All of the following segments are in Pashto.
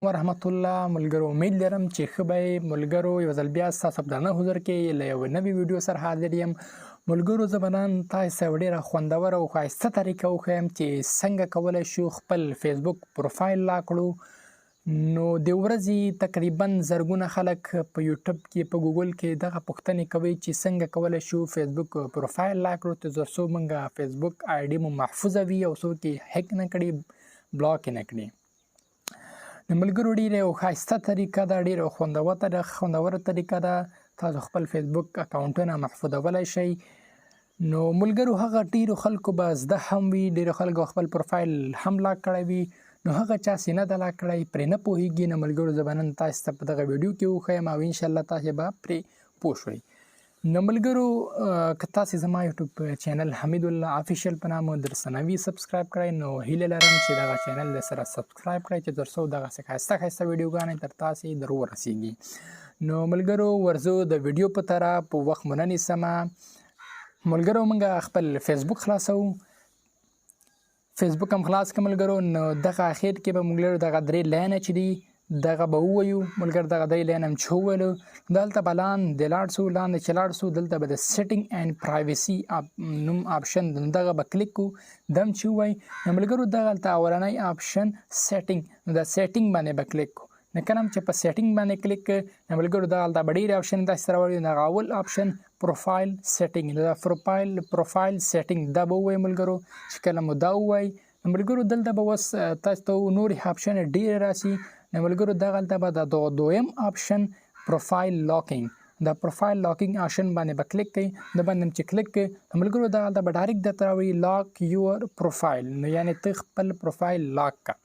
ورحمت الله ملګرو، امید لرم چې ښه به یې. ملګرو، یو ځل بیا ستاسو په درنه حضور کې له یوه نوې ویډیو سره حاضر یم. ملګرو، زه به نن تاسو ته ډېره خوندوره او ښایسته طریقه وښیم چې څنګه کولی شو خپل فیسبوک پروفایل لاک کړو. نو د ورځې تقریبا زرګونه خلک په یوټیوب کې، په ګوګل کې دغه پوښتنې کوي چې څنګه کولی شو فیسبوک پروفایل لاک کړو، تر څو موږ فیسبوک آی ډي مو محفوظه وي او څوک یې هک نه کړي، بلاک یې نه کړي. د ملګرو، ډیره یو ښایسته طریقه ده، ډیره خوندوره طریقه ده. تاسو خپل فیسبوک اکاونټونه محفوظولای شئ. نو ملګرو، هغه ډیرو خلکو به زده هم وي، ډیرو خلکو خپل پروفایل هم لاک کړی وي. نو هغه چا چې نه ده لاک کړی، پرې نه پوهیږي. نو ملګرو، زه به نن تاسو ته په دغه ویډیو کې وښیم او انشاءالله تاسو به پرې پوه شئ. نو ملګرو، که تاسو زما یوټیوب چینل حمید الله افیشل په نامه درسره نه وي سبسکرایب کړئ، نو هیله لرم چې دغه چینل در سره سبسکرایب کړئ چې تر څو دغه ښایسته ښایسته ویډیوګانې تر تاسو در ورسیږي. نو ملګرو، ورځو د ویډیو په طرف، په وخت مو نه نیسم. ملګرو، موږ خپل فیسبوک خلاصو. فیسبوک هم خلاص کړ ملګرو. نو دغه اخر کې به موږ لرو دغه درې لاینه چې دي، دغه به ووایو. ملګر، دغه درې لاین هم چې وویلو، دلته به لاندې لاړ سو. لاندې چې لاړ سو، دلته به د سیټینګ اینډ پرایویسي نوم آپشن، دغه به کلیک کو. دم چې ووایي، نو ملګرو، دغلته اولنی آپشن سیټینګ، نو د سیټینګ باندې به کلیک کو. نو کله چې په سیټینګ باندې کلیک، نو ملګرو، دغلته به ډېر آپشن تاسو سره راوړي. دغه اول آپشن پروفایل سیټینګ، دا پروفایل سیټینګ دا به ووایي. ملګرو، چې کله مو دا ووایي، نو ملګرو، دلته به اوس تاسو ته نور آپشن ډېر راسي. نو ملګرو، دغلته به د دویم آپشن پروفایل لاکینګ، د پروفایل لاکینګ آپشن باندې به کلیک کړئ. د باندې چې کلیک کړئ، نو ملګرو، دغلته به ډایرکټ درته راوړي "لاک یور پروفایل". نو یعنی ته خپل پروفایل لاک کا.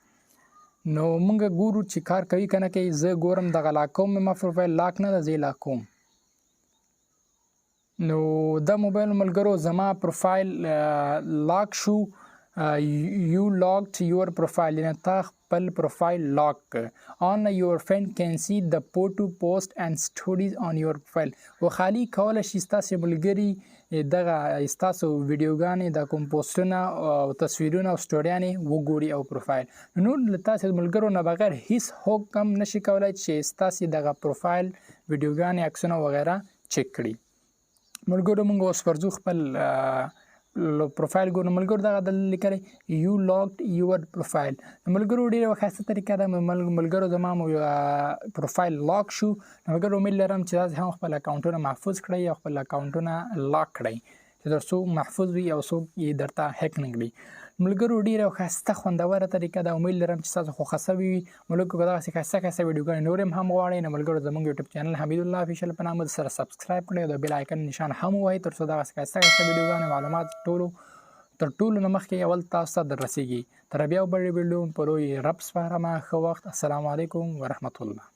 نو مونږ ګورو چې کار کوي کنه کوي. زه ګورم، دغه لاک کوم. ما پروفایل لاک نه ده، زه لاک کوم. نو د موبایل ملګرو، زما پروفایل لاک شو. "You locked your profile"، یعنی تا خپل پروفایل لاک. "Only your friend can see the photo, post and stories on your profile". و خالی کولای شي ستاسو ملګري دغه ستاسو ویډیوګانې، د کوم پوسټونه او تصویرونه او سټوریانې وګوري او پروفایل. نو له تاسو ملګرو نه بغیر هیڅ حکم نشي کولای چې ستاسو دغه پروفایل، ویډیوګانې، عکسونه وغیرہ چک کړي. ملګرو، موږ اوس ورځو خپل پروفایل ګورو. ملګرو، دغه د لیکلی "You locked your profile". ملګرو، ډیره ښایسته طریقه ده. ملګرو، زما مو پروفایل لاک شو. ملګرو، امید لرم چې تاسو هم خپل اکاونټونه محفوظ کړئ او خپل اکاونټونه لاک کړئ چې تر څو محفوظ وي او څوک یې درته هک نه کړي. ملګرو، ډیره ښایسته خوندوره طریقه ده. امید لرم چې تاسو خوښه سوي وي. ملګرو، که دغسې ښایسته ښایسته ویډیوګانې نورې هم غواړئ، نو ملګرو، زموږ یوټیوب چینل حمید الله افیشل په نامه سره سبسکرایب کړئ او د بیل آیکن نشان هم ووهئ، تر څو دغسې ښایسته ښایسته ویډیوګانې، معلومات ټولو تر ټولو نه مخکې اول تاسو ته در رسیږي. تر بیا بلې ویډیو په لوی رب سپارمه. ښه وخت. السلام علیکم ورحمت الله.